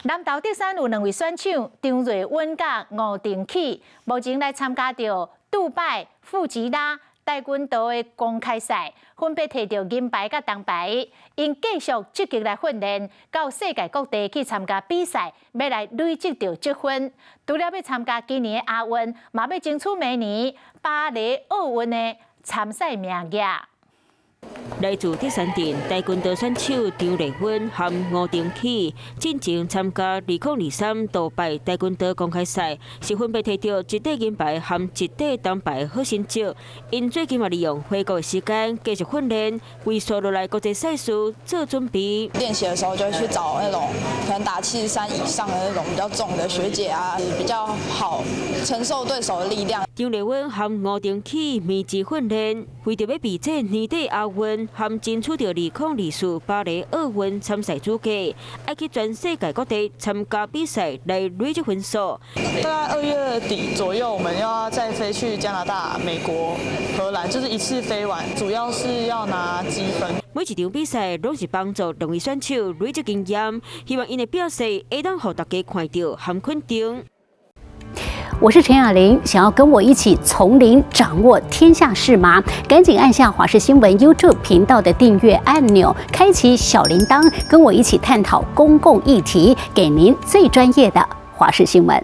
南投竹山有兩位選手張瑞穩佮吳定啟，目前來參加著杜拜富吉拉跆拳道的公開賽，分別提著銀牌佮銅牌。𪜶繼續積極來訓練，到世界各地去參加比賽，欲來累積著積分。除了欲參加今年的亞運，嘛欲爭取明年巴黎奧運的參賽名額。來自竹山鎮跆拳道選手張麗芬和吳定啟，進前參加2023杜拜跆拳道公開賽，是分別提著一塊銀牌和一塊銅牌好成績。𪜶最近嘛利用回國的時間繼續訓練，為紲落來國際賽事做準備。練習的時候就會去找那種可能打73以上的那種比較重的學姐啊，比較好承受對手的力量。張麗芬和吳定啟密集訓練，為著欲備戰年底亞運和爭取著2024巴黎奧運參賽資格，愛去全世界各地參加比賽來累積分數。大概2月底左右，我們又要再飛去加拿大、美國、荷蘭，就是一次飛完，主要是要拿積分。每一場比賽攏是幫助兩位選手累積經驗，希望𪜶的表現會當予大家看著和肯定。我是陳雅玲，想要跟我一起從零掌握天下事嗎？趕緊按下華視新聞 YouTube 頻道的訂閱按鈕，開啟小鈴鐺，跟我一起探討公共議題，給您最專業的華視新聞。